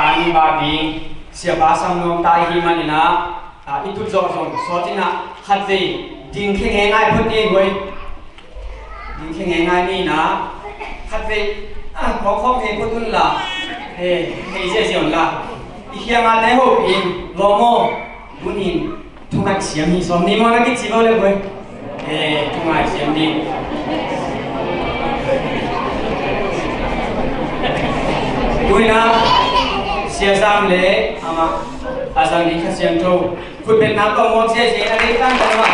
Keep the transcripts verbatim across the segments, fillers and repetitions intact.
An ba ding siapa sam nuam ta i hih manin ah, ah, i tut zawh zong sawt in ah khatvei ding khe ngeingai phot ni hoi. Ding khe ngeingai ni in ah khatvei, ah, khawng khawng thei phot un la. Eh, thei ziahziah un la. I khiang a te ho in lawm aw. Tuni in thungaih siam hi sawm ni maw na kici lo le buai. Eh, thungaih siam ni. Tu in ah Sia Sam le amah a zang ding Kha Siangtho khutbetna tawh muak ziahziah a dei tangtang mah.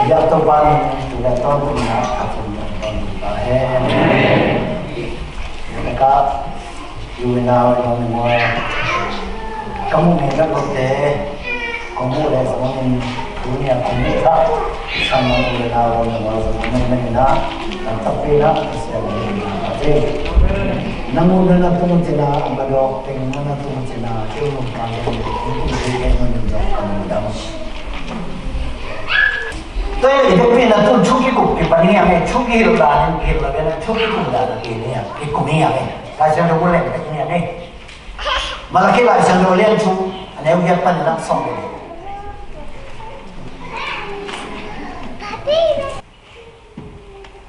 Biak Topa min in, biak Topa min in, a kum biak Topa min in, amen. Ka yu na wa yu na wa. Ka mu me ka ko te, ko mu le ko mu min, tu ni a ko mu ka. Sama mu le na wa na wa ko mu min na. Ang tapi na, kasi ang mu na. Kasi, nang mu na na tu mu tina, ang badok, ting na na tu mu tina, tu mu pa, tu mu pa, tu mu pa. Tua i biakpiakna tun thu kikup kipan hi a, thu kihilh dan in kihilh lo, thu kikup dan in kihilh hi a, kikum hi a. Lai Siangtho mun leng tek hi a. Malakhi Lai Siangtho lian thum, a neu giat pan in a sawm le.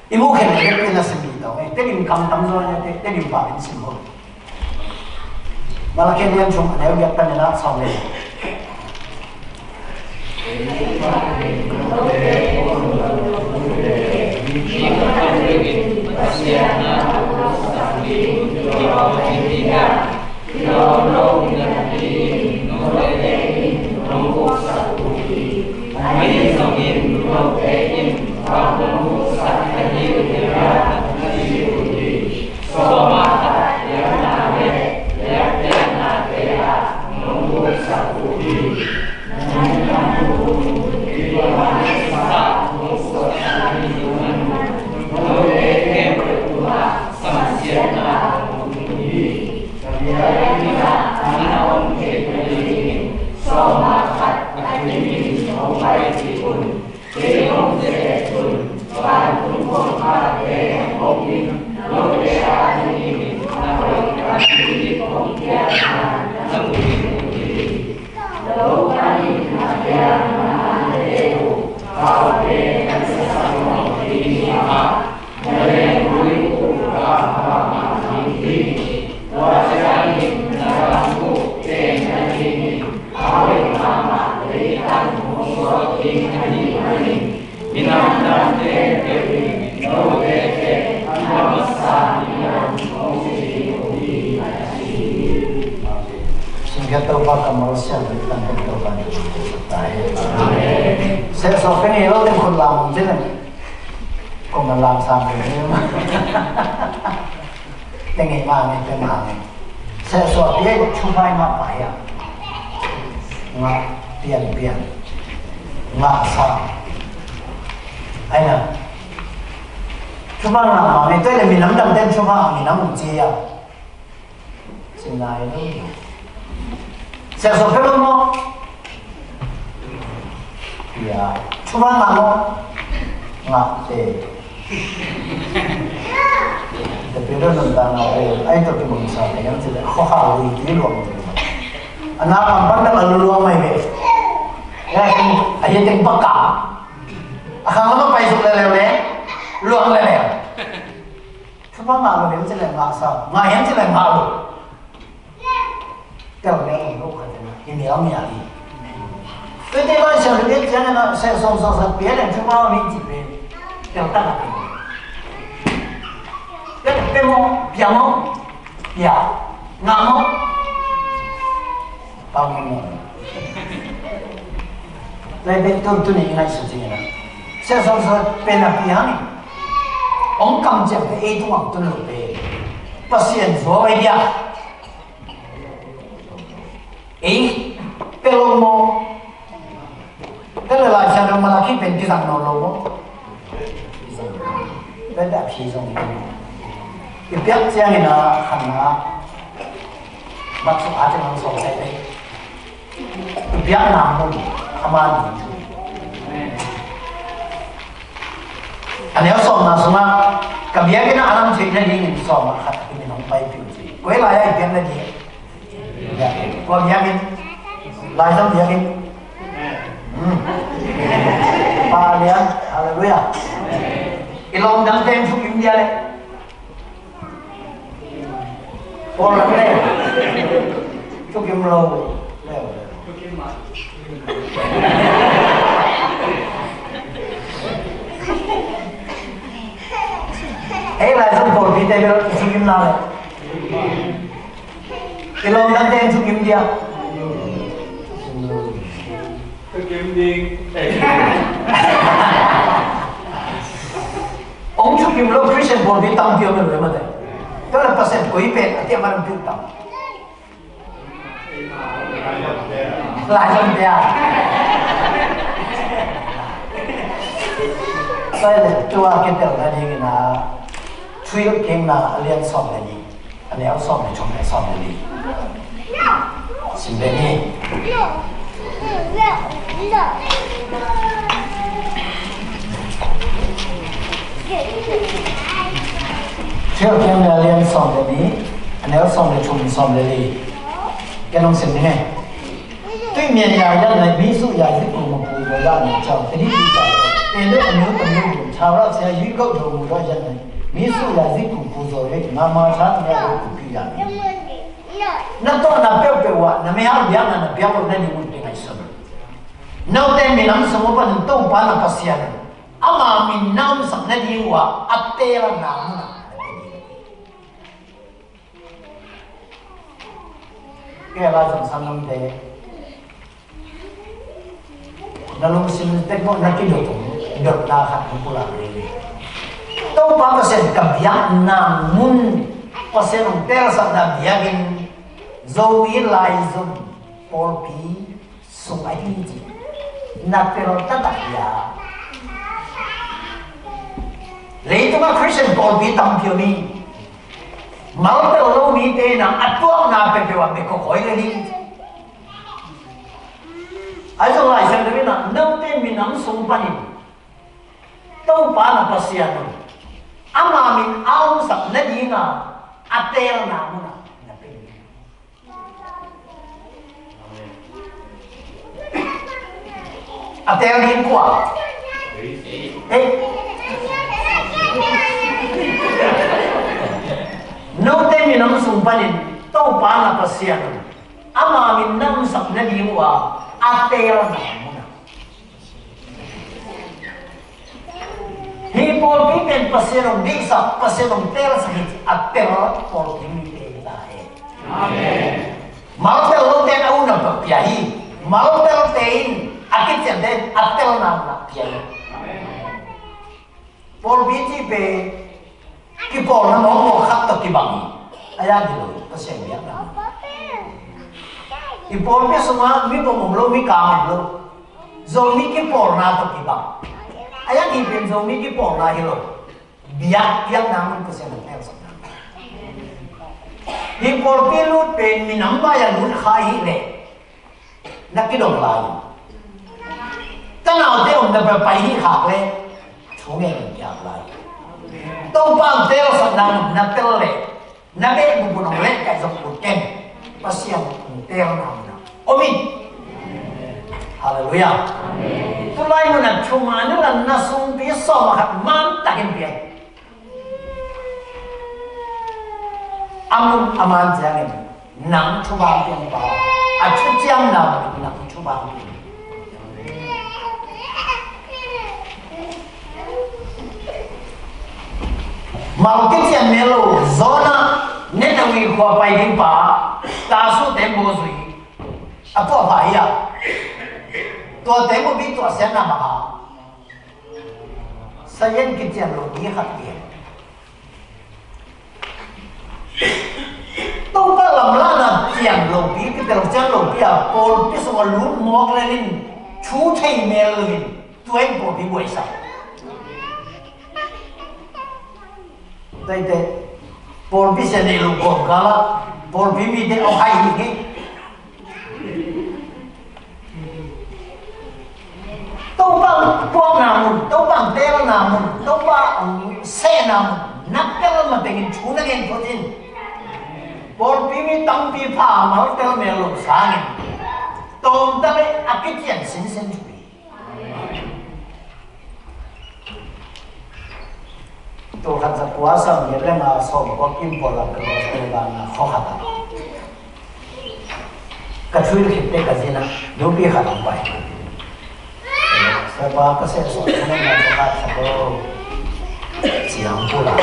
I muh khen leh biakpiakna sim hi tawh e. Tedim kam tam zaw a, te, Tedim pau in sim ho. Malakhi lian thum a neu giat pan in a sawm le. Singkhat Topa kammal siang, tangkhat Topa. Sehsuah pia ngei lo ding khut lam om cih leh, kong na lam sam ding. Pia ngei mah ngei, pia mah ngei. Sehsuah pia thupha i ngah pah hiam? Ngah pianpian. Ngah sa. Ai na. Thupha ngah mah ngei, tua leh minam dangte'n thupha ngah minam om ci hiam? Sinai lo. Sehsuah pia lo maw? Ya. Thupha ngah maw? Ngah te. Te pia lo nuntakna te. Ai tua kibang sa te, yang ci leh khuakhak lui ti luang. A na pampan dang a luluang mai ve. Ya, a hiateng pakah. A khang lam a pai suk leuleu leh luang leuleu. Thupha ngah lo hiam cih leh ngah sa, ngah hiam cih leh ngah lo. Tel leh ngah lo khat na, i mial mial hi. Tua te Lai Siangtho ciangin ah, sehsuah sawlsat pia leh thupha om hi cih pen tel tak a pia. Tel, pia maw, pia maw, pia, ngah maw. Pau ngei maw. Lai pen tun tuni i ngaihsut ciangin ah, sehsuah sawlsat pen a pia hang in, hong kamciamte ei tungah tun lo pen Pasian zuau ei dia. Ei pia lo maw? Tua leh Lai Siangtho Malakhi pen kizang nawn lo maw? Kizang. Tua teh a phi zong i piak ciangin ah khatna, mat suk a teng hong sawm sai te. Biakna mun a man ding thu. A neu sawmna sungah ka biakinn ah a lam theih nadingin sawm ah khat a kimin hong paipih uh ci. Koi lai-ah i biak nading? Biakinn. Kua biakinn? Laizang biakinn. Hmm. Pa lian. Halleluiah. I lawm dang teng thu kim dia leh. Pawl lam le. Thukim lo. Leu, leu. Ei, lai zong pawlpite bel thukim na le. I lawm dang teng thukim dia. Thukim ding. Ong thukim lo Christian pawlpi tampi om lo mate. Tua la Pasian koi pen a tiam a lam pi tam. Lai zong dia. Sai le tua ke tel na ding na. Thuhilhkikna a lian sawm le nih. A neu sawm le thum le sawm le li. Sim le ni. Thuhilhkikna a lian sawm le nih. A neu sawm le thum sawm le li. Ken hong sim ni hei. Tui mian ya yan nei, mi su ya zi ku mu pu zo ya nei chao, tadi tu chao. Tende anu tanu bu chao ra sia yu kau do mu ra yan nei. Mi su ya zi ku pu zo ye, ma ma cha ya ku pi ya nei. Na to na peu peu wa, na me ha biang na na biang na ni mu te ngai sun. Na te mi nam sung pa na to pa na Pasian. Ama min nam sak na di wa, a te la na mu na. Kei lai zong sanggamte, na lungsim tek mawh na kidot, dotna khat hong pulak rih. Topa Pasian ka biakna mun Pasian hong telsakna biakinn Zomi Laizom pawlpi sung ahi ci. Na tel taktak hia? Leitungah Christian pawlpi tampi om hi. Maltel lo mite in a tuakna peuhpeuh ah bek kawkawi le ding. Ahi zong Lai Siangtho in a note minam sung panin Topa na Pasian un ama min a omsak nadinga a telna munah na pe ding. A tel ding kua? Ei. Note minam sung panin Topa na Pasian un ama min na omsak nading uh a, a telna munah. Hih pawlpi pen Pasian hong deihsak, Pasian hong telsak hi ci a tel pawlpi mite hi ta hen. Amen. Maltel lote in a unau pia hi. Maltelte in a kiciante in a telna unau pia hi. Amen. Pawlpi ci pen kipawlna mawkmawk khat tawh kibang hi. A ya hi lo, Pasian biakna. I pawlpi sungah mi bawm om lo, mi kang om lo. Zomi kipawlna tawh kibang. A ya hi pen Zomi kipawlna hi lo. Biak, biakna mun Pasian a telsakna. Hih pawlpi lut pen minam bai a lut kha hi leh na kidong lai. Tanaute omna peuh pai hi khak le thu ngen in kiak lai. Topa ang telsakna na tel le na beh bubun ong leh kai zong ut ken. Pasian ong telna na om in. Halleluiah. Tulai mun a thumani la na sungpi sawm a khat man takin pia. A mun a man ciangin nang thubang piang pa, a thuciamna nang thubang piang. Mal kician mel lo, Jonah, Nineveh khua pai ding pa, Tarshish teng bawl zui. A tua pa hi a. Tua teng bawl bi tua sian na ma a. Sayan kician lo bi khat hi a. Topa lamlahna cian lopi, kitel cian lopi a, pawlpi sungah lut mawk lel in, thu thei mel lo in, tua in pawlpi buaisak. Teitei, pawlpi sia nei lo gawm kala, pawlpi mite a hai hi hi. Topa puakna mun, Topa telna mun, Topa sehna mun na tel matengin thu na gen phot in. Pawlpi mi tampi pha a mal tel mel lo sangin tawmta le a kician sinsen thupi. Tul khat za kua sawm giat le nga sawm kua kim pawl lam ka gospel bang a khaw khat a ka thuil khit te ka zin a nupi khat hong pai. Siapa ka seh suak na na ka khat sa ko. Siang pula.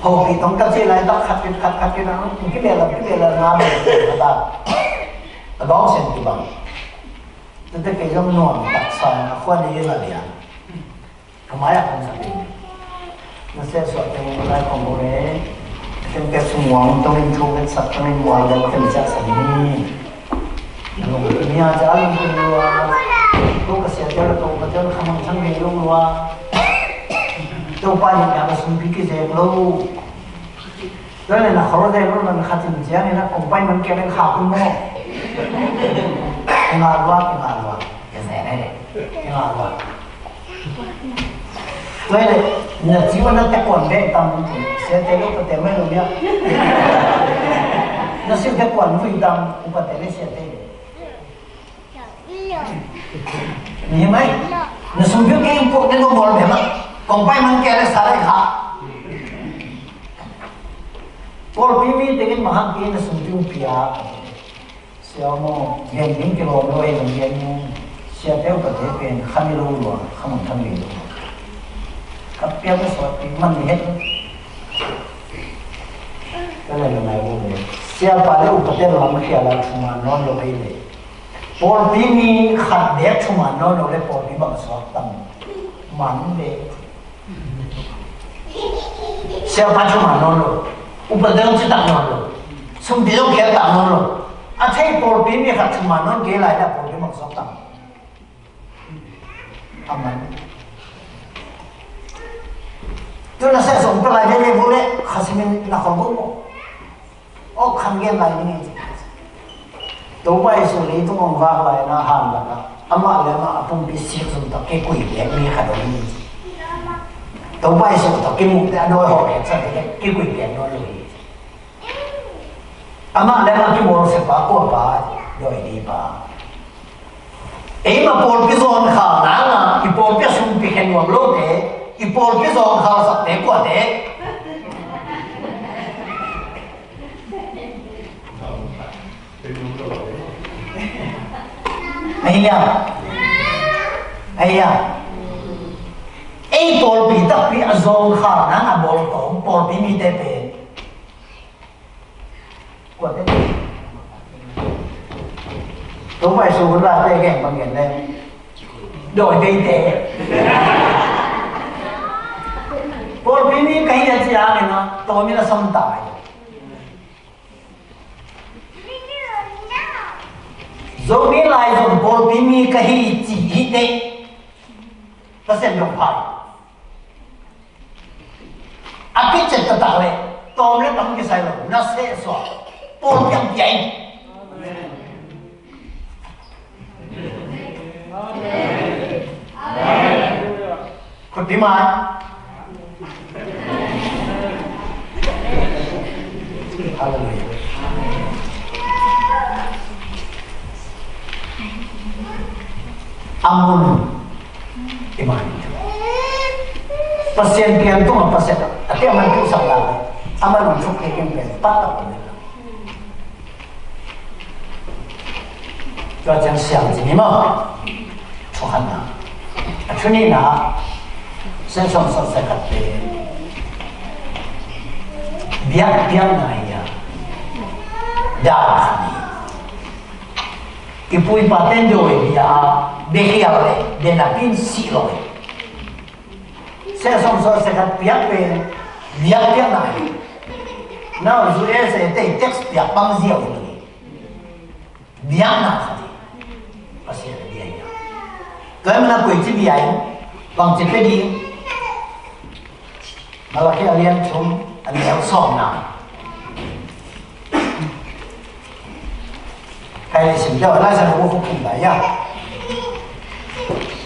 Ho pi tong ka ci lai tak khat kit khat khat kit a kibel a kibel a nga bel a khat a. A gawng sen kibang. Tete kei zong nuam taksa a khua ni la lian. Ka mai ah kong sa ding. Na seh suah teng lai kong kong e. Teng pek sung wang tong in thu vet sak tong in mual deuh khen siah sa ding hi. Na lung tuni a ca lung tuni lua. Ko ka siate la ko ka tel khamang chang ding lung lua. Topa nih dah ka sumpi kizek lo. Tua leh na khol dek lo, na khat in ciangin a kong pai man kei leng khak un maw? Kei ngah lua, kei ngah lua. Kei zeh nai leh. Kei ngah lua. Tua leh na ciu na tekuan bek tam. Siate lo pate mai lo nia. Na siu tekuan vui tam, upate le siate. Ni mai. Na sumpiu kei in puak ne no bol bema. Kong pai man kei le sa lai kha. Pawlpi mi tengin mahak kei na sumpiu pia. Siamo gen ding kilawm lo ei nong gen mu. Siate upate pen khan i lo lua, khamang tham lo. Ka pia ka suat pi man ni het. Ka le lo nai lo le. Siapa le upate lo lam khia la thuma non lo ei le. Pawlpi mi khat bek thuman nawn lo le pawlpi bang suak tam man ve. Siapa thuman nawn lo, upa dang ci tak nawn lo, sumpi dang khel tak nawn lo. A thei pawlpi mi khat thuman nawn kei lai le pawlpi bang suak tam. Amen. Tu na seh song pe lai ve ve bu le khasimin na khol bu mo. Aw khan gen lai ding hi. Topa Jesu leitung hong vak lai na han lak ah amah le amah a pumpi sik zong tak kikui piak mi khat om hi. Topa Jesu tak kimuh te a dawi hawh piak sa te kikui piak dawi lo hi. Amah le amah kibawl sepa kua pa dawi dei pa. Eima pawlpi zawn khal nang a i pawlpi a sumpi khen nuam lote i pawlpi zawn khal sakte kuate. Ahi a, ahi a. Ei pawlpi takpi a zawn khal nang a bawl tawm pawlpi mite pen. Kuate. Tung pai su hun ra te gen bang gen le. Doi dei te. Pawlpi mi ka hi a ci a ngen a tawm in a sam tai. Zomi lai zong pawlpi mi ka hi ci hi te. Pasian dong phai. A kicet taktak le tawm le tam kisai lo na seh suak pawl piang piang. Khut pi mai. Halleluia. A mun i man Pasian pian tungah Pasian a tiang man tu sak lai a man ong suk kei keng pen pat tak ong. Tua ciang siang ci ni maw? Thu khatna. A thu nihna, Sian Sawm Sawt Sekhat pen biakpiakna hi a, dan khat hi. I pu i pa ten dawi bia a, biakhial le biaknapi in sih lo hi. Sian Sawm Sawt Sekhat piak pen biakpiakna hi. Now U S A te text piak bang ziau hi. Biakna khat hi. Pasian a bia hi a. Tua hi mana koi ci bia hi. Bang ci pe ding. Malaki a lian thum a neu sawmna. Kai le sim deuh a lai sa na bu khuk khum dai a.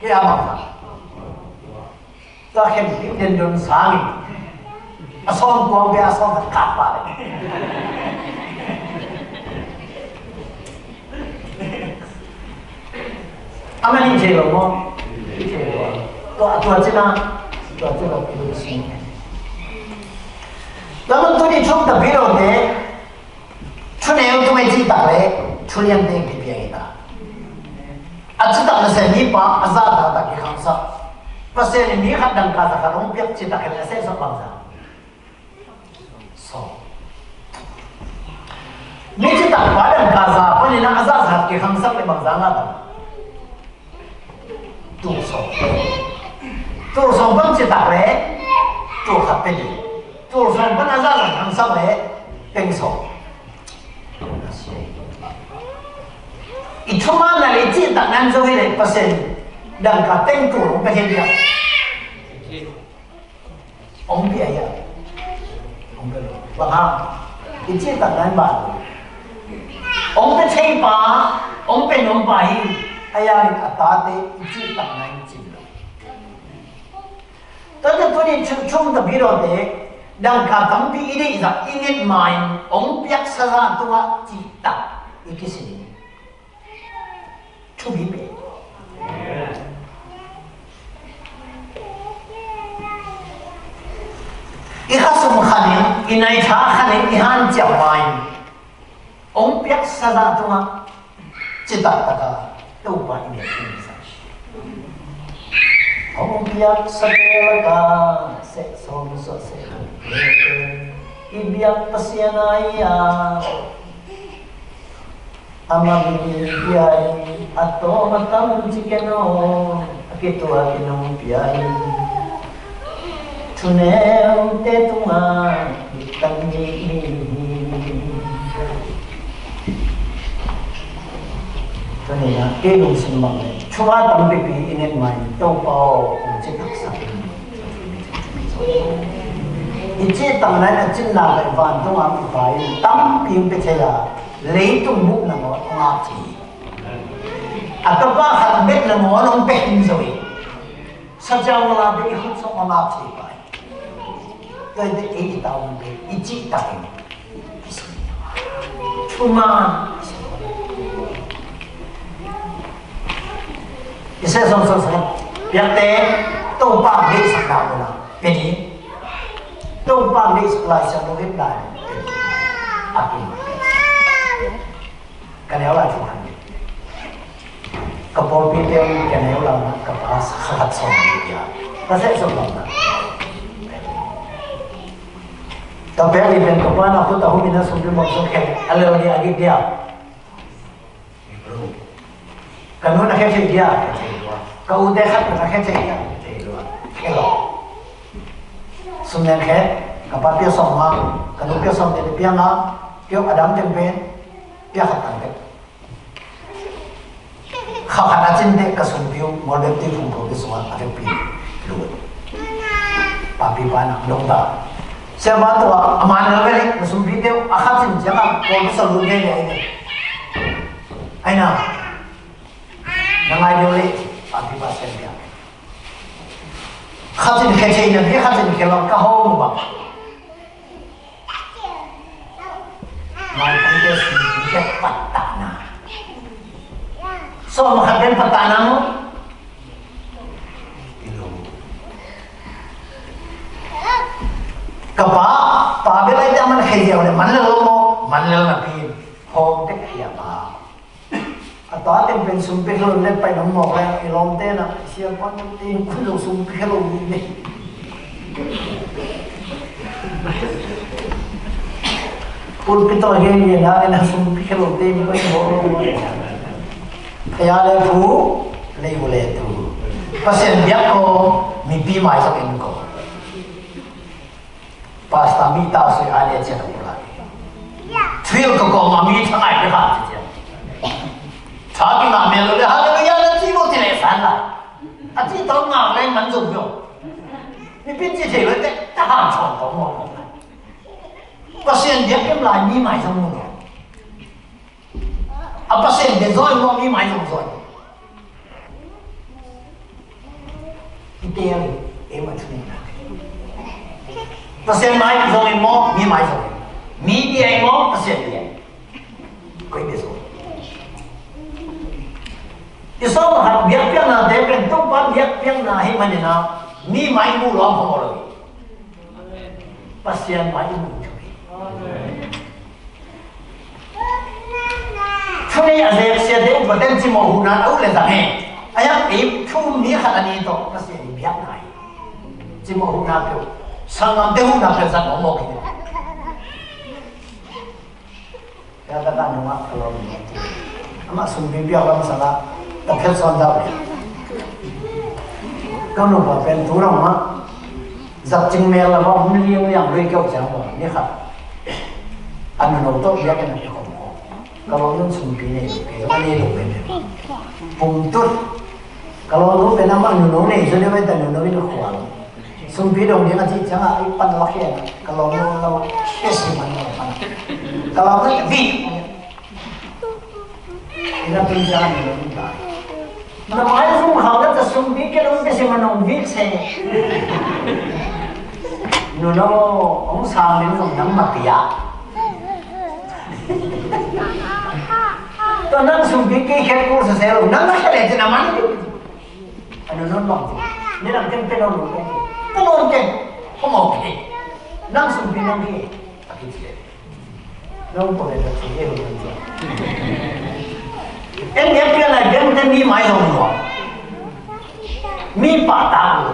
Kei a bang a, tua khen pik den don sangin a sawm kuang pia a sawm khat kap pah le. A man hi thei lo maw? Hi thei lo. Tua, tua cina, tua cina pi lo sing. Tua man tuni thum ta pi lo te. Thuneu tung a i cih tak le thulian teng kipia hi ta. A cih tak na se mipa a zahtak tak kikhangsak. Pasian in mi khat dangka za khat hong piak cih tak hi le a sehsawh bangza. Sawm. Mi cih tak pa dangka za panin a zahtak kikhangsak le bangza ngah ta. Tul sawm. Tul sawm pan cih tak le tul khat pia ding. Tul sawm pan a zahtak khangsak le peng sawm. I thuman na le i cih tak nan zo hi le Pasian dangka teng tul hong pia thei dia. Hong pia hi a. Hong pia lo. Bang hang? I cih tak nan ban lo. Hong pia thei pa, hong pia nuam pa hi. A ya in a tate i cih tak nan cin lo. Tate tuni thum ta pi lo te, dangka tampi i deih zah i nget ma in hong piaksa zah tungah cih tak i kisin. Thupi pen. I khasum khanin, i naitha khanin, i hanciam ma in hong piaksa zah tungah cih tak taka Topa i biak in sa. Hong piaksa te laka seh sawm suah seh hang i biak Pasian ai a. Amah min pia in a tawm a tam ci ken aw, a kituak in hong pia in. Thuneute tungah hi tan ding hi. Tuni-in ah kei lungsim bang le thuma tampipi i nget ma in Topa aw, hong ci taksa in. I cih tak nai a cinna pen vantung a mipa in tampi hong pia thei a, leitung bup nangawn hong ap thei hi. A tapa khat bek nangawn hong pia khin zo hi. Saciang vala bek i khut sung hong ap thei pa hi. Tua hi te ei i tawn pen i cih tak in. Thuman. I seh sawm sawm sawm piakte Topa deihsak dah uh na. Pia ni. Topa deihsak Lai Siangtho hip lai. Pia ni. A kin. Ka neu lai thu khat. Ka pawlpite in ka neu lai na ka pa kha khat sawm ni pia. Ka seh sawm lam na. Ka pek ni pen ka pa na khut a hum in a sumpi bang sawm khen a lel ni a gik dia. Ka nu na khe thei dia, khe thei lua. Ka ute khat na khe thei dia, khe thei lua. Khe lo. Sum nen khe, ka pa pia sawm ma, ka nu pia sawm te pia nga, pia a dang teng pen, pia khat tang te. Kha khat a cin teh ka sumpi uh Molbek Tuiphum pawlpi sungah a vekpi lut. Papi pa na dong ta. Siapa tua a man lo ve le, na sumpi teh a kha cin ciang a pawlpi sung lut ve le ai ne. Ai na. Na ngai deuh le, papi pa sian dia. Kha cin khe cin na, kha cin khe lo ka hong ba. Maipangte sumpi te pattahna. Sawm khat pen pattahna maw? Ka pa, pa bel ai te a man khe ziau le man lel lo maw? Man lel napi in hawm tek hi a pa. A tua teng pen sum pek lo let pai nong mawk le i lawmte na i siapa nong te in kun lo sum pek lo ni le. Pulpit tawh gen gen na na sum pek lo te in kun lo lo. Phaya le phu, lei u le tu. Pasian biak ko, mipi mai sak in ko. Pastor mi ta sui a le cia ka pula. Thuil ka kawm a mi thangai ka ha ci cia. Tha ki ngah mel lo le hallelujah na ci lo ci le san la. A ci tawh ngah le man zong zong. Mi pin ci thei lo te ta han chawng kawm mawk mawk. Pasian biak kem lai mi mai zong mawk. A Pasian biak zong mawk mi mai zong zong. Teel in, ei mah thu nei na. Pasian mai zong in maw, mi mai zong in. Mi bia in maw, Pasian bia in. Koi bia zong. I sawm khat biakpiaknate pen Topa biakpiakna hi manin ah, mi mai mu lawm khawng lo. Pasian mai mu. Thu nei a zek siate upa ten cimawh huhna a uh le zang e. A hiang ei thu mi khat a ni tawh Pasian i biakna hi. Cimawh huhna peuh, sanggamte huhna peuh zat mawkmawk hi. Ka ka ta nungah ka lawm. Amah sumpi piak lam sangah ka phet sawn dau. Ka nupa pen tu rang mah zat cing mel la mah hum liang liang lui keu ciang mah ni khat. A nuno tawh biakinn ah kikhawm khawm. Ka lawmnu'n sumpi nei lo, kei ka nei lo pen pen. Pum tut. Ka lawmnu pen amah nuno nei zaw deuh a, nuno in a khual. Sumpi dong ding a cih ciangah ei pan lak hi a, ka lawmnu lo khia si man lo pan. Ka lawmnu in a vih. Ina tun ciang a nuno in ta. Na mai zung khau na ta sumpi ke lawm ke si man nong vih se. Nuno, hong sang ding zong nang mah pia. Tua nang sumpi kei khet kul sa se lo, nang na khet le cin a man. A nuno in bang ci? Ni nang ken pen hong lo ken. Ka lo ken. Hong lo ken. Nang sumpi nang kei. A kici le. Nong ko le ka ci le lo nang ci. En en pia lai ken ken mi mai zong lo. Mi pa ta lo.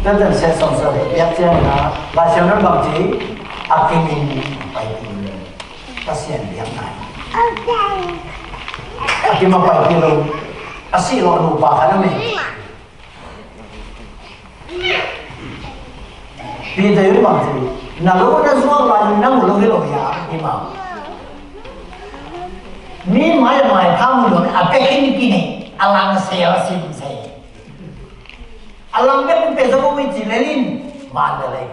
Tua zen seh sawm sawm le biak ciangin ah, Lai Siangtho in bang ci? A kimin paipih lo. Pasian biakna hi. A kim a paipih lo. A sih lo nupa khat a om e. Peter in bang ci? Na lo na zuak lai in na mu lo hi lo hia, hi mah. Mi mai a maipha mu lo a pia khin khin hi, a lang sel sim se. A lang bek pia zo mi ci lel in, man da lei.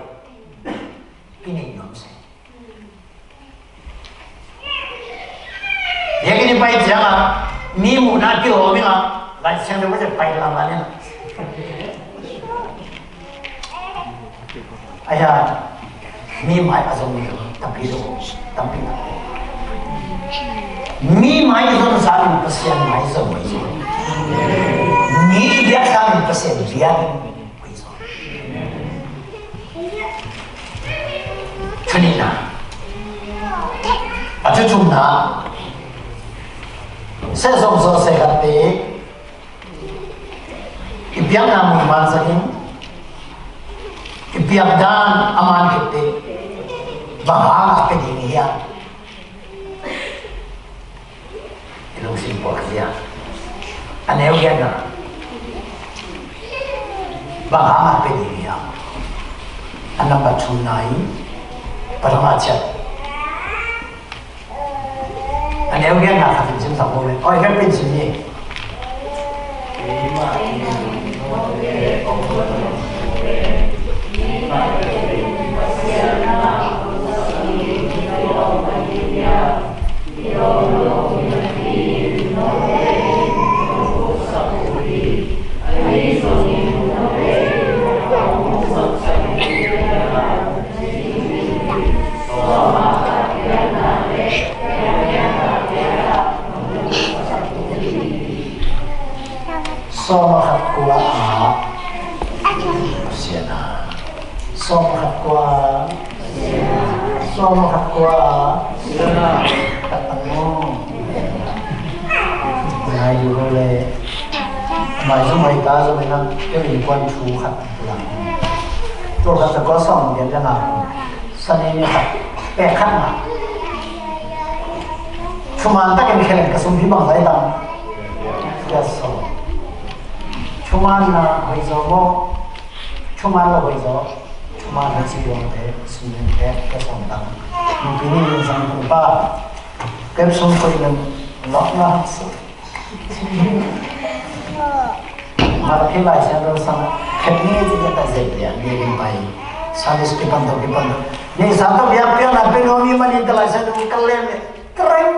Khin hi nuam se. Biakinn i pai ciangah mi muhna kihawm ing a, Lai Siangtho pen pai lam a ning. Aya, mi mai a zong mi tampi zong, tampi na. Mi mai zong sa in Pasian mai zong mai zong. Mi biak sa in Pasian biak. Thu nihna. A thu thumna. Seh sawm sawm seh khat te. I piakna mun man sa in. I piak dan a man khit te. Bang hang a pia ding hiam? I lungsim puak zia. A neu giatna. Bang hang a pia ding hiam? A number two na hi. Pathama ciat. A neu giatna khat in sim sak bo le. Oi, ka pin sim ni. Sawm a khat kua a. Sian a. Sawm a khat kua a. Sawm a khat kua a. Sian a. Khat tang maw. Ngai dih lo le. Mai zong mai ta zong mai nang. Kei innkuan thu khat. Tul khat za kua sawm giat le nga. Sani ni khat, pek khat nga. Thuman takin khen ka sumpi bang zai dang. Yes, so. Thuman na hoih zaw maw. Thuman lo hoih zaw. Thuman na ci luang te, sum len te, ka sawm dang. Nupi ni yin sang kung pa. Kep sum koih len lok na hak sa. Malachi Lai Siangtho sang khet ni ci khat a zek lian ni lim pai. Sunday school kipan tawh kipan tawh. Ni sa tawh biakpiakna pia nuam i hih manin ka Lai Siangtho ka lem leh ka reng.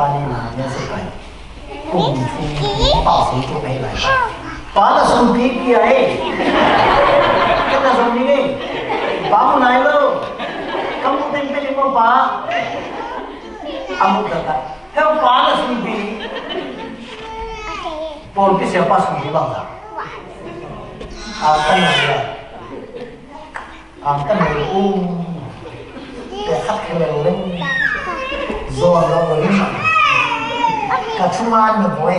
Ni na, ni se kai. Kum thu, pa sung thu kai lai. Pa na sung pi pi ai. Ka na sung ni ni. Pa mu nai lo. Ka mu teng pe ni mo pa. A mu ta ta. Heo pa na sung pi. Paul pi sia pa sung pi bang ta. A ka na sia. Ang ka nei um. Te khat khel leng. Zon lo leng. Ka thuman na boy.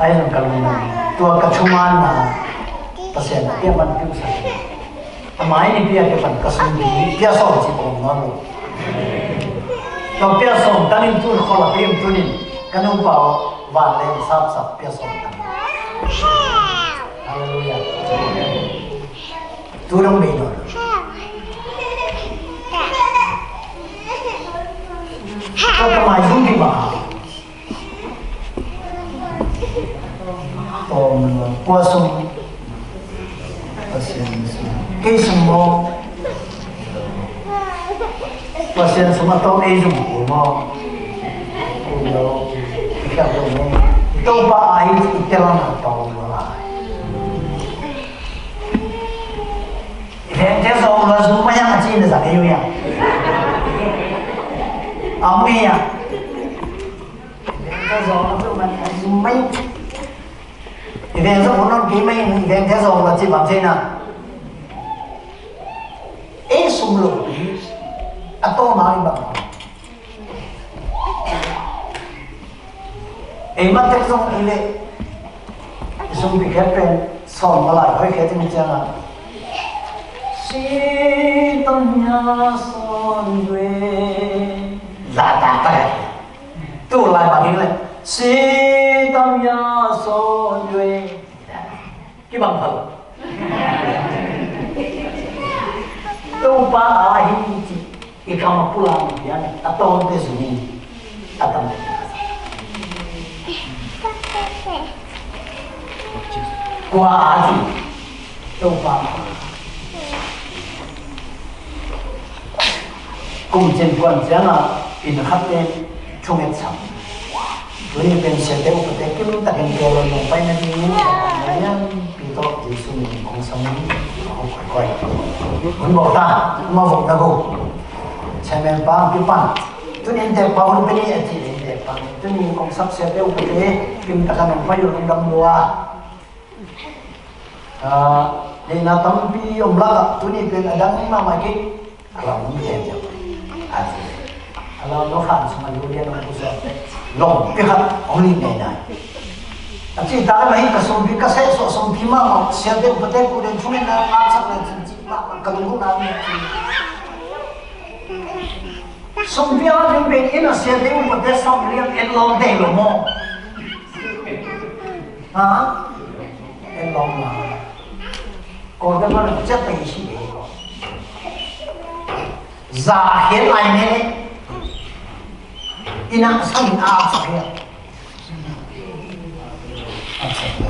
Ai zong ka lung. Tua ka thuman na. Pasian na pia man piu sa. A mai ni pia ke pan ka sung ni pia sawm ci pawm na lo. Ka pia sawm tangin tun khol a pia tunin ka nupa van leng sapsap pia sawm tangin. Halleluiah. Tu dong bei no. Ka ka mai zung ki ba. Om, kua sung. Pasian sung. Kei sung mo. Pasian sung a tawm ei sung mo. Kum lo. Ika lo mo. Topa a hi i tel na tawm lo lai. Vengte zong lo sung ma yang a ci na zang ei u yang. Am ei yang. Vengte zong a zong man a zong mai. I veng zong un non kei mai, i vengte zong la ci bang thei na. Ei sum lo pi a to ma i bang. Ei ma tek zong i le. I sum pi khet pen sawm ma lai khoi khet i mi ciang a. Si tam ya son we. La ta ta. Tu lai bang hi le. Si tam ya son yue. Ki bang phalo. Topa a hi ci. I kam a pula mi pian. A tawm te suni. A tam. Kua a ci. Topa. Kum cin kuan ciangah inn khatte thunget sam. Tuni pen siate upate kim takin tel lo nong paina ding in lianpi tawh Jesu min kong sam in kong koi koi. Hun bawk ta, hun bawk ta ko. Chairman pa, pi pan. Tuni inntek pa hun peni a ci inntek pa. Tuni kong sap siate upate kim takin nong pai lo nong dam lua. Ah, neihna tampi om lakah tuni pen a dang mahmah kei. A lam om kei. A lam lo khan sung a lu lian om kusua. Lawmpi khat hong nih neihna. A ci ta mah hi ka sumpi ka seh suah sumpi mahmah siate upate ku den thungen na ngaksak na cin cih mahmah ka lungkutna om. Sumpi a ding pen in a siate upate sam lian en lawm dei lo maw? Ha? En lawm la. Kawlgam ah ciat tei si dei ko. Za khiat lai ne. Ina sang in a sak hiam. A sak lo.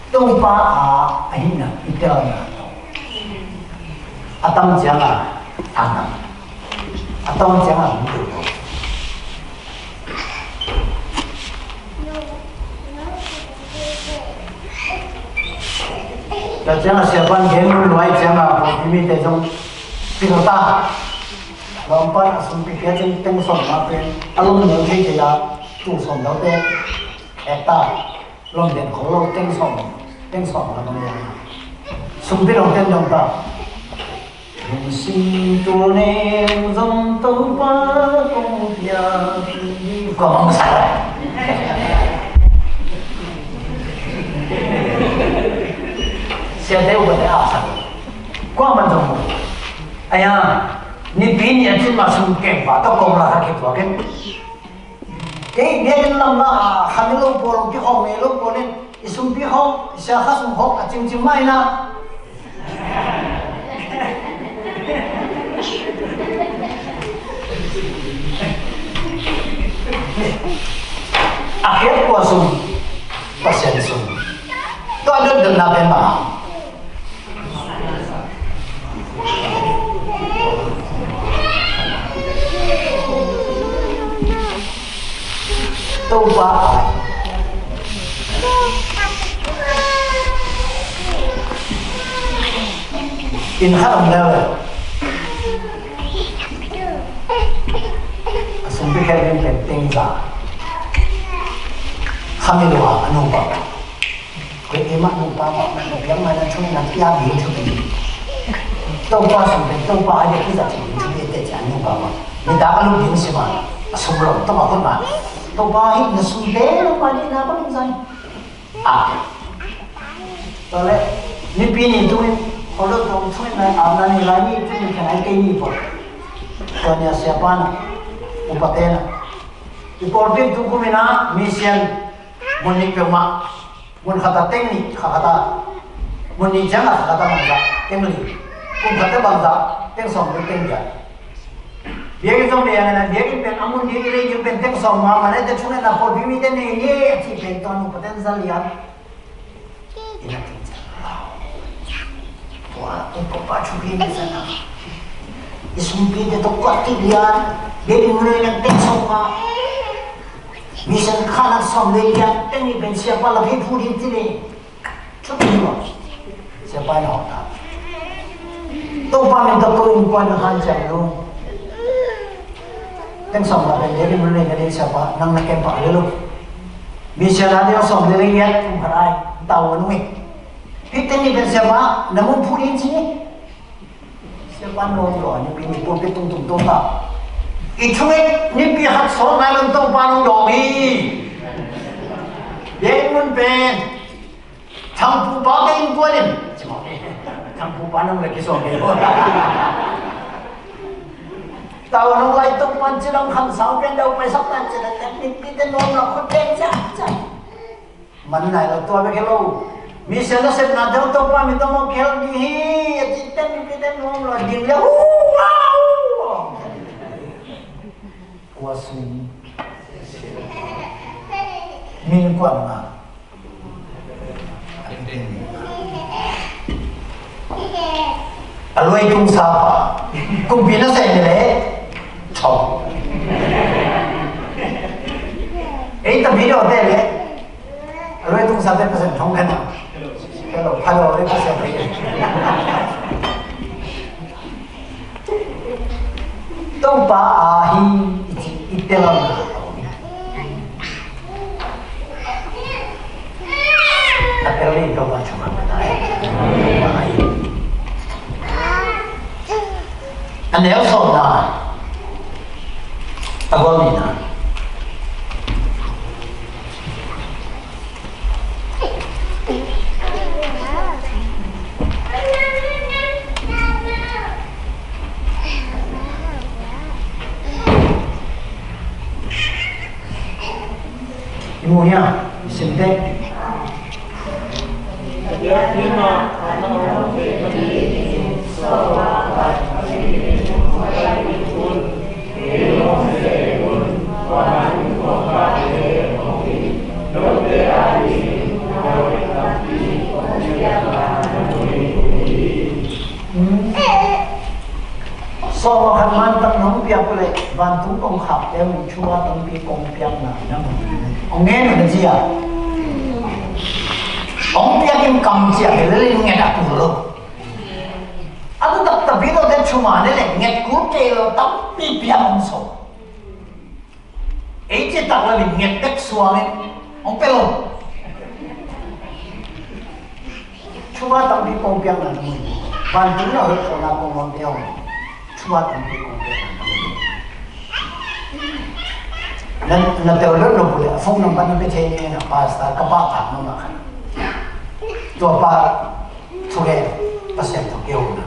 Topa a, a hina i telna. A tam ciang a, a tam. A tam ciang a, a tam. Tua ciang a siapan gen mun luai ciang a, i mite zong pil ta. Lawmpan a sumpi kia cin teng sawm ma pen a lom neu thei thei a, tu sawm dau te. Ekta lom den kholo teng sawm, teng sawm ma lom ya. Sumpi dong ten dong ta. Lungsim tul nen zong Topa kong pia hi. Kua mong sa. Siate upate a sa. Kua man zong. Aya, nipi ni a cin ma sum keng pa to kong la ha kituak in. Kei biakinn lam na a khan lo pawl, kikhawm ngei lo pawl in, i sumpi khawm, i sia kha sum khawm a cingcing mah hi na. A khiat kua sum, Pasian sum. Tua dotdotna pen bang. Topa a, inn khat om lel. A sumpi khel ding pen teng za. Khami lua a nupa. Koi keimah nupa mah na biak mah na chung na pia bi chung. Topa sum pen Topa a dia kizat chung chung te cia nupa mah. Nitak a lum ding si mah. A sum lom Topa khut mah. Topa hi na sum te Topa ni na ko lum zai. A. Tua leh nipi ni tungin, holdoh tawm tungin lai, a, na ni lai ni tungin khen ai kei ni pawh. Tua ni a siapa na, upate na. I pawlpi tu kum in a, mission, mun nih peuhmah, mun khat a teng nih, kha khat a. Mun nih ciang a kha khat a bangzah, teng li. Kum khat a bangzah, teng sawm li teng giat. Biakinn zong lian a, biakinn pen a mun ding i lei ding pen teng sawm mahmah, na te chung in a pawlpi mite nei ni a cih pen tua nu paten za lian. I na teng ciang lau. Tua i pawlpa thu pen i za na. I sumpi te tawh kuat kik lian. Biakinn mun lei na teng sawm mah. Mission kha na sawm li lian. Teng ni pen siapa la phei phu ding ti ni. Thupi lo. Siapa in a hawh ta. Topa min tawh ko innkuan a hanciam lo. Teng sawm la pen dek in mun nei ka ding siapa nang na kem pah le lo. Mission a ding sawm le le ngiat kum khat ai. Tau a nung in. Hih teng ni pen siapa na mun phu ding ci. Siapa nuam lo a nipi ni pulpit tungtung to ta. I thungit nipi khat sawt nai lo Topa nong dawng hi. Dek in mun pen. Thangpupa ka innkuan in. Thangpupa nong le kisuang kei. Tau nong lai tuk man ci lam khan sau pian dau pai sak tan ci la tek min pi te nuam la khut pen ca ca. Man nai lo tua bek hi lo. Mission na sepna deuh Topa min tawh mawk khel ding hi. A ci tek min pi te nuam lo ding le hu au. Kua sung. Min kuan ma. A luai tung sa pa. Kumpi na sa ni le. Thong. Ei ta video te le. A luai tung sa te Pasian thong kan. Hello, hello, le Pasian te. Topa a hi i ci i tel a. A tel in Topa thuma na. A neu sawmna. A gol nihna. I mu hia? I sim teh. Sawm a khat man tak nong piak leh vantung kong khak teu in thu a tampi kong piak na na mun. Ong ngen na zia. Ong piak in kam ciah hi lel in nget a kul lo. A tu tak tapi lo te thu ma ne leh nget kul kei lo tampi piak ong sawm. Ei ci tak lo in nget tek suang in ong pe lo. Thu a tampi kong piak na na mun. Vantung na hoi kong na kong ong piak. Thu a tampi kong piak na na mun. Na, na tel lo lo bu le, a phone number na pe thei ni na pastor ka pa ta ma ma khan. Tua pa thu le, Pasian thu keu na.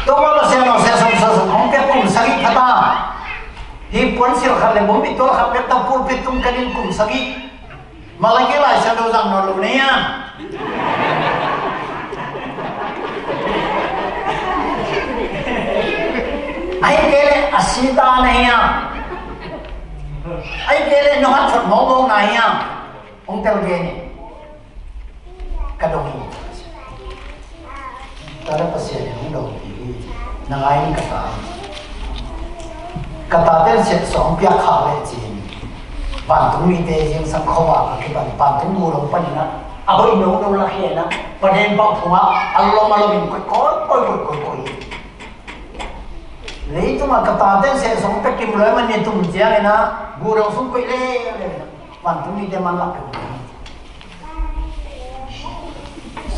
Tua ma Pasian no se som sa sa ong piak kum sagih khat a. Hi puan sil khat le bawm i tual khat pek ta pulpit tung kan in kum sagih. Malaki Lai Siangtho zang nawn lo na hia? Ahih kei leh a sita na hia? Ahih kei leh nong hat thot mawkmawk na hia? Hong tel gen in. Ka dong hi. Tua leh Pasian in hong dawngpih hi. Na ngai in ka ta. Ka tate in siatsawng piak khak leh cin. Vantung mite zingsang khuavak a kipan vantung gulong panin ah a hoih nono lakhia in ah, Paden pau phungah a lom a lomin koih koih koih koih koih koih hi. Leitungah ka tate sehsong pek kim loi man ni tum ciangin ah gulong sung koih lele in ah vantung mite man lak pek.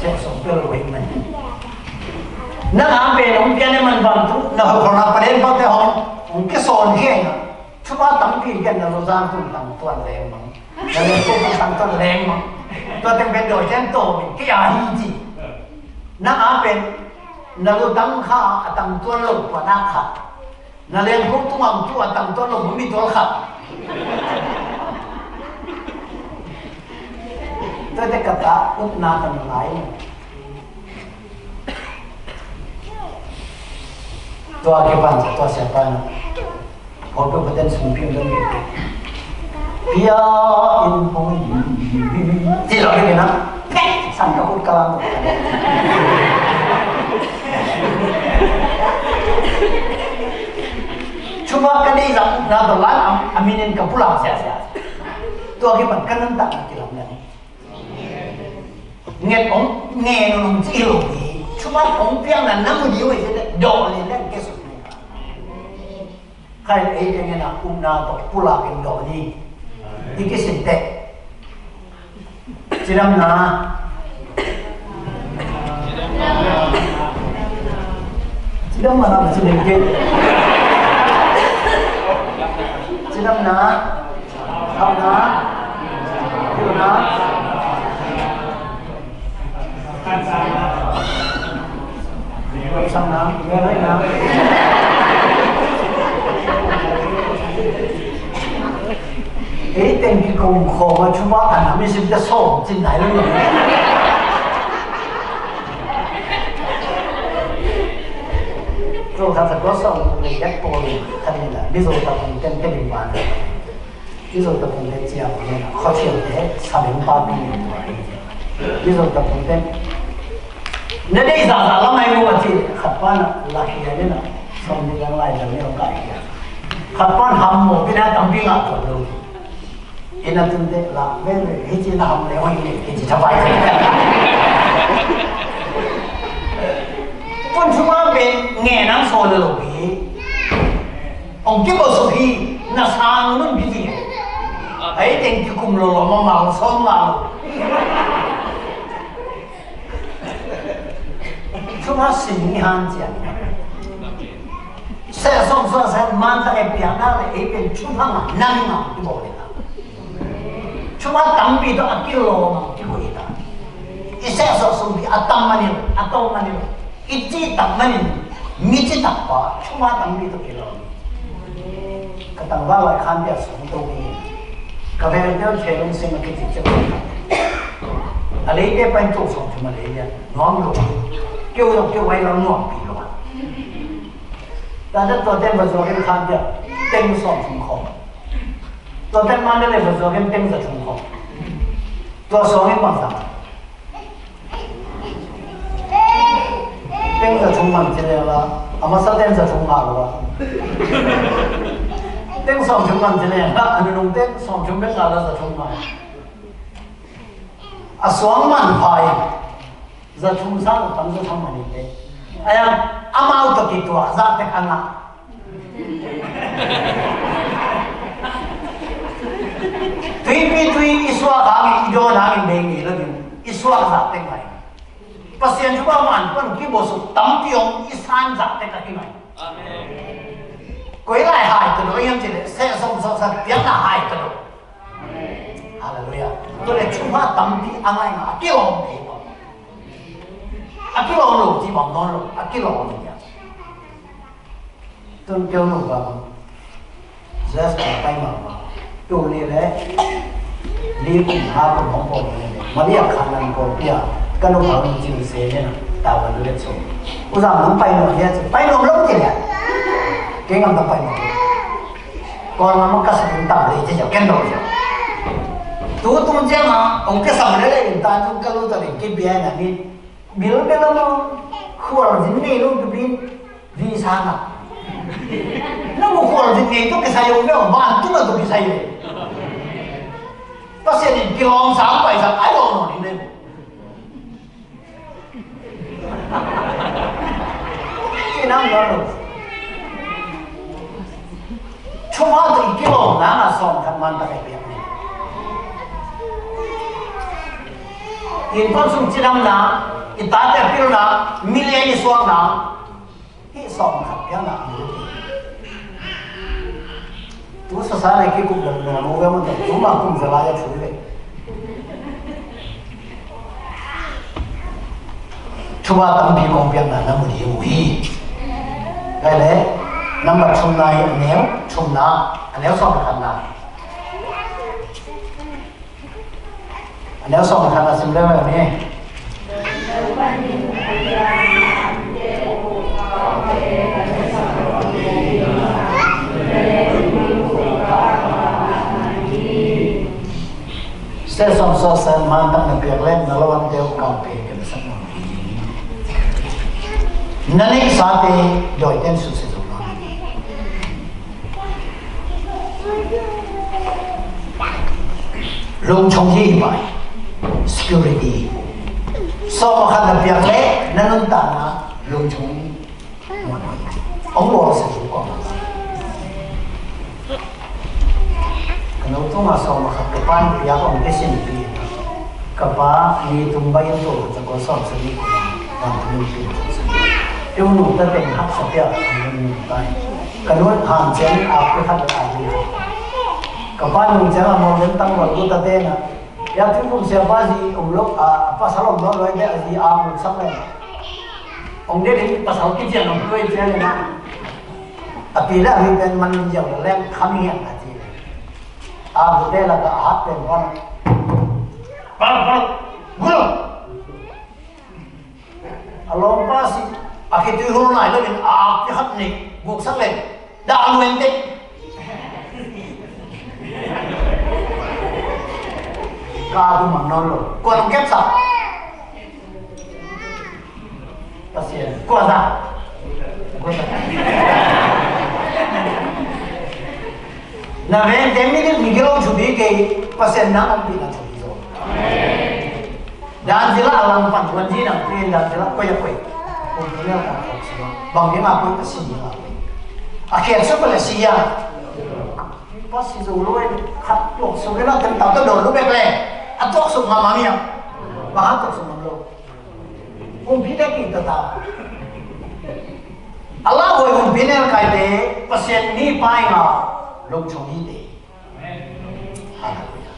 Sehsong pek loi man. Nang a pen hong pian e man vantung na hoih khawlna Paden paute hong hong kisawn hi in ah. Thupha tampi gen na lo zan tun tang tuan leng mang. Na leng tun tang tuan leng mang. Tua teng pen dawi teng tawh min kei a hi ci. Nang a pen na lo tang kha a tang tuan lo tua na kha. Na leng ko tung ang tu a tang tuan lo mi tual kha. Tua te ka ta upna tang lai. Tua kipan tua siapa na. Pawlpi paten sumpi dong. Pia in pawng in. Ti lo ni na. Sang ka kut ka lang. Cuma ka dei zang na to lan am aminin ka pulang sia sia. Tua kipan ka nan tak na kilam na ni. Nget ong nge nunung ci lo hi. Cuma ong piang na nang di wei se do le le ke su. Khai ei teng na umna tawh pulak in dawh ni. I kisin teh. Cidamna. Cidamna na cidam ke. Cidamna. Hauhna. Hauhna. Ei teng kikum khawm a cuma a nam i sim te sawm cin nai lo ni. Tua khat sa kua sawm le yak pawl khat ni la Mizo ta kong ten ke ding ban. Mizo tapung te ciang ne, khuathiam te sabeng pa pi ne tua hi. Mizo tapung te na dei za za lam ai mu a ci, khat pa na la hi a ne na, som ni lang lai dang ne ong kai hi a. Khat pa na ham mo pi na tam pi nga tua lo. Ina tun te la ve ve hi ci na ham le ong hi ne ki ci thapai. Pun suma pe nge nang so le lo pi. Ong kibosuk hi, na sang nun pi ti. Ai teng kikum lo lo ma ma sawm la lo. Cuma sin ni han cia. Se sawm sawm se man ta e piang na le ei pen cuma ma nang ma kibo le ta. Cuma tampi to a kilo ma kibo le ta. I se sawm sum pi a tam ma ni lo, a to ma ni lo. I citak manin, mi citak pa, cuma tampi tawh kilawm. Ka tangval lai khan pia sawm to mi. Ka vel tel khe lung sim a kici ciak. A leite pain tuk sawm thum a lei lia. Nuam lo. Keu lo, keu ai lo nuam pi lo. Ta ta tua ten va zuak in khan pia. Teng sawm thum khawm. Tua ten man le va zuak in teng za thum khawm. Tua sawm in bang sa. Teng za thum man ci leng la, a masa ten za thum ngah lo a. Teng sawm thum man ci leng la, a nunung teng sawm thum bek ngah la za thum ngah. A suang man pha in, za thum sang a tam za thum man in te. Ai a, amau tawh kituak zah tek a ngah. Tuipi tui i suak hangin, i dawn hangin bei ngei lo ding, i suak zah tek mai. Pasian thu bang man pan kibosuk tampi om i san zah tek a hi mai. Amen. Koi lai hai ta lo hiam cih leh, seh sawm sawm sa piakna hai ta lo. Amen. Halleluiah. Tua leh thu bang tampi a ngai ma a kilawm thei bang. A kilawm lo ci bang nawn lo, a kilawm lo. Tun keu nu bang. Just ka pai ma ma. Tu ni le. Ni kum ha kum hong ko ni le. Maria khan nan ko pia. Ka nu bang cin se ne na. Ta wa du le so. U za nang pai no ya. Pai no lo ti le. Ke ngam ta pai no. Ko ngam ka sa ta le je ken no. Tu tum je ma. Ong ke sa le le ta tu ka lu ta le ke bia na ni. Bil bel a maw, khualzin nei lo tu pi in, visa ngah. Na mu khualzin nei tawh kisai om bel, vantung a tawh kisai om. Pasian in kilawm sang pai sang ai lo no ni ne. Ci nang lo. Thupha tawh i kilawm nang a sawm khat man tak a i piak ni. Inn pan sung cidamna, i tate a pilna, milian i suakna, hih sawm khat piakna a mu. Tu sasa le kikup dam na mu ve man tak, tu ma kum za lai a thu ve. Thupha tampi kong piakna na mu ding uh hi. Ngai le, nambat thumna hi, a neu thumna, a neu sawm le khatna. A neu sawm le khatna sim leu ni. Sesam sawsan man tak na piak leh na lawmte uh kau pe ke na sak na. Na neihsate dawiten susia zo lo. Lungchong hi pai. Security. Sawm a khat na piak leh na nuntakna lungchong hi. Hong bawl sa tu kong. Ka no tungah sawm a khat ka pan piak hong kisinpi. Ka pa ni tum bai in tu ka ko sawm sa ni ko. Wan tu ni tu. Tiu nu ta teng haksa piak hong ni tai. Ka nu han chen a pi khat a ni. Ka pa nu chen a mo chen tang wan tu ta te na. Ya tu kum sia pa zi um lo a pasal um lo lo de a zi a mu sak le. Ong de ding pasal kician ong tuai cian na. A pi le a mi pen man min ziau le leng kham hian a ci. A bu te la ka a hat pen wan. Pal, pal, gulo. A lawm pa si a khitui hul nai lo in a pi hat ni guk sak le. Dah a luen te. Ka bu mang non lo. Kuan ong kep sa. Pasian. Kuan sa. Kuan sa. Na ven te mi ni mi gelo chu bi ke Pasian na ong pi na chu bi zo. Dan zila a lang pan wan zi nang pi dan zila koi a koi. Kong pi na ka kong si. Bang ni ma koi ka si ni ma koi. A kiak sa pa le si ya. Pasi zo lo e, khat tuak suk e na tem tau ta don lo bek le. A tuak suk ngam a mi a. Bang a tuak suk ngam lo. Kumpi te ki ta ta. A la hoi kumpi ne kai te, Pasian ni pai nga, lungchong hi te. Hallelujah.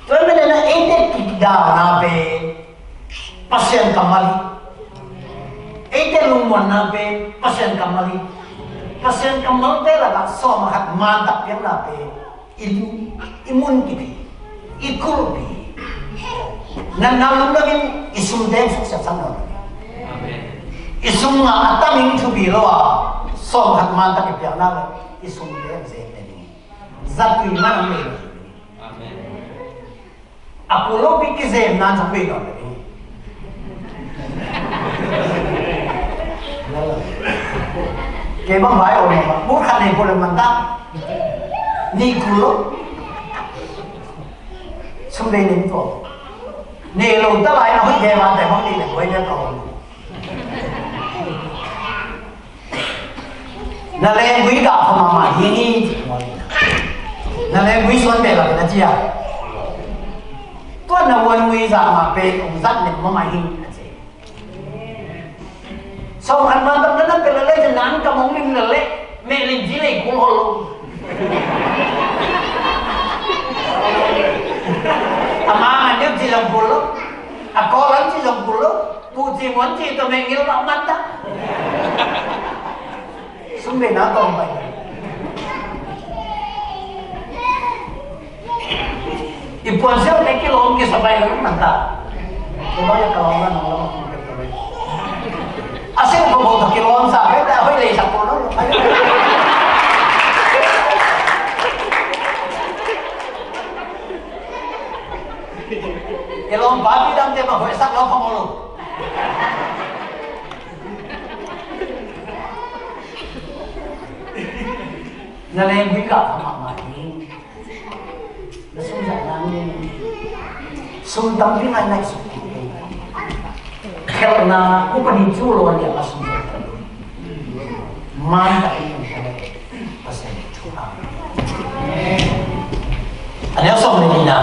Tua mene na eite kidana pe Pasian kammal hi. Eite lungmuanna pen Pasian kammal hi. Pasian kammalte lakah sawm a khat mantak piakna pen i lu, i mun kipi, i kulhpi. Natna lungdam in i sumte suksiat sam lo. I sum nga a tam in thupi lo a sawm a khat mantak i piakna le i sumte zem ne ding. Zatui man ang le. Amen. A kul lo pi kizem nan sa pi lo. Ke bang vai o ma. Mu khat nei kul man ta. Ni kul lo. Sum dei ni ko. Nei lo ta lai na hoi ke ba te bang ni le koi ne ko. Na lenggui gah kha mahmah ding hi. Na lenggui suan beh la na ci a. Tua na wuan ngui zah mah pen ong zat nem mahmah hi. Sawm khat man tam na na pe la le nan ka mong lim la le. Meh lim ci le kul hol lo. A ma ngan deuh ci zong kul lo. A kawl an ci zong kul lo. Pu ci muan ci tua meh ngil mah man ta. Sum bei na tawng pai. I puan siau te kilawm kisa pai lo man ta. Ko ba ya ka lawm na nong lawm. A siau ko bo ta kilawm sa pai ta hoi lei sa ko lo. Kilawm pa pi dam te ma hoi sak lo ko lo. Na lenggui gah kha mahmah hi. Sum tampi ngai ngai sum. Khelhna upa ni cu lo lia a sum. Man ta in Pasian thu a. A neu sawm le nihna.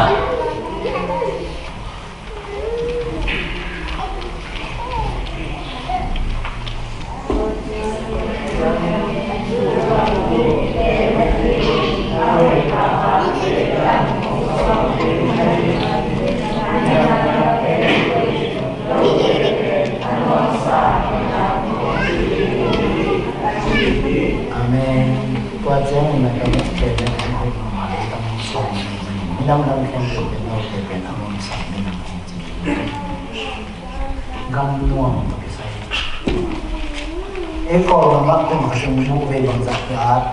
Amen. Tua ciangin na ka mat pen na kan hoih mahmah lei tang sawm ni. Midang dang khempeuh pen note pen a muang sang ni nang hong ci. Gam nuam tawh kisai. Ei Kawlgam ah kum khat in muh vei bangzah ki at.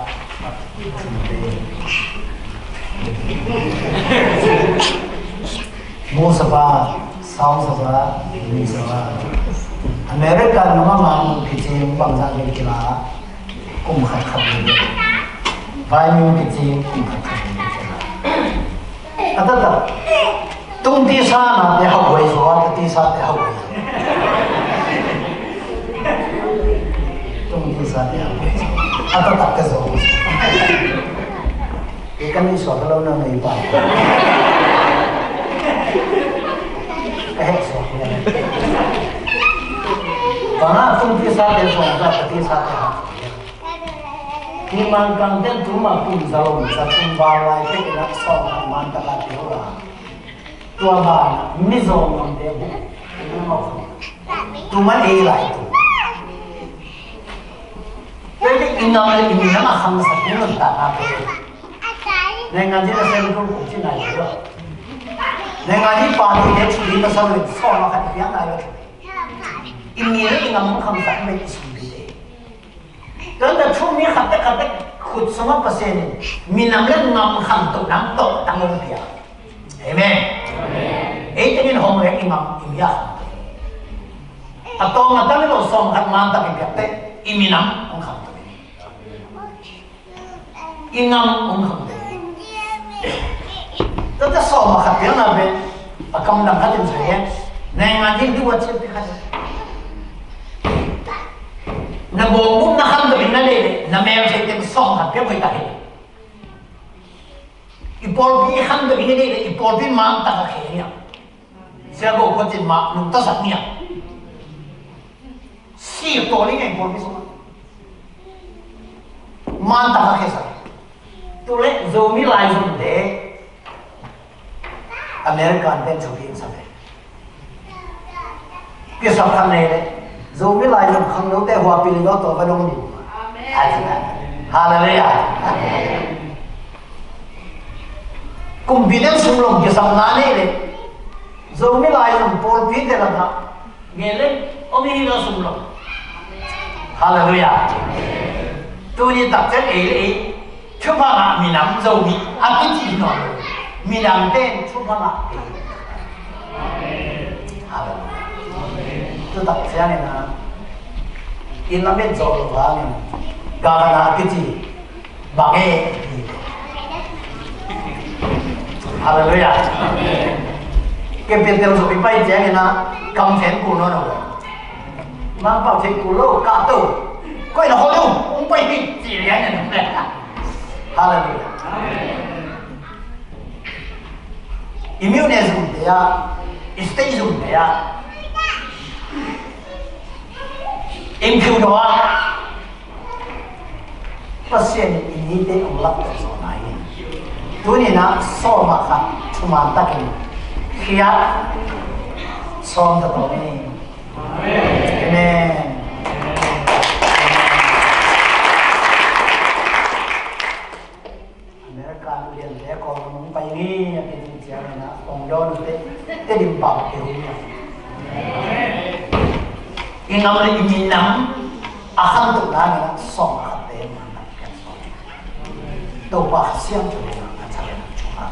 Mu sapa, sau sapa, mi sapa. America gam ah mah mu kicing bangzah vei kila. Kum khat khat vei. Vai mu kicing kum khat khat vei kila. A taktak. Tung tisa nate hauh huai zaw, ta tisa te hauh huai zaw. Tung tisa te hauh huai zaw. A taktak te zaw. Kei ka nih suak ka lo na nei pa. Ka heh suak nia. Bang hang tung tisa te zaw, ta tisa te hauh huai zaw. Hi man kang ten tu ma kum za lom za kum val lai te ina sawm khat man taka te hauh a. Tua banah Mizo ngamte bu. Tu man ei lai tu. Pwede i ngam le i minam a khangsak ding nuntakna pwede. Nenga ding a sem tu ku ci nai lo. Nenga ding party te cu ding ka sa lo, sawm a khat piang nai lo. I mi le i ngam khangsak me i sum ding te. Tuan ta thu mi khatte khatte khut sungah Pasian in minam le ngam khamtoh dang tawh tang hong pia. Amen. Ei tengin hong rek i ngam i mi a khamtoh. A tawng a tang lo sawm khat man tak i piak teh i minam hong khamtoh. I ngam hong khamtoh. Tuan ta sawm a khat piang na pen a kam dang khat in sai hen. Nai ngan ding duat siam pi khat. Na bawngum na kham dawh in na lei leh na mel thei teng sawm khat pia hoih ta hi. I pawlpi i kham dawh in na lei leh i pawlpi man tak a khe nia. Sia go khuat in mah nung ta sak nia. Si tawh ling a i pawlpi sungah man tak a khe sak. Tu leh Zomi laizom te American ten thupi in sa ve. Kisap khat nei le Zomi laizom khangnote huapi li lo tawh va dong ding. Amen. Hallelujah. Amen. Kumpi ten sumlong kisapna nei le Zomi laizom pawlpi te lakah ngen le om hi lo sumlong. Hallelujah. Tuni tak ciang ei le ei thupha ngah minam Zomi a kici hi nawn lo. Minam ten thupha ngah ei. Hallelujah. Tu tak ciangin a inn lam in zawh lo vangin governor a kici bang e. Hallelujah. Capital zawh i pai ciangin a kam then kul nawn lo. Mangpau thei kul lo, kahto. Koih na hol lo, hong pai hi ci lian in. Hallelujah. I myone zumte ah, i state zumte ah, in phiu daw ah, Pasian in i mite hong lak tawh zaw nai hi. Tuni-in ah sawm ah khat thuman takin khiat sawm ta tawh ni. Amen. America liante kong pai ni a kici ciangin ah kong dawn te Tedim pau te hu ni. I ngam le i minam a khantohna ngen ah sawm a khatte man ah kiang sawm. Topa Kha Siangtho in a thalena chung a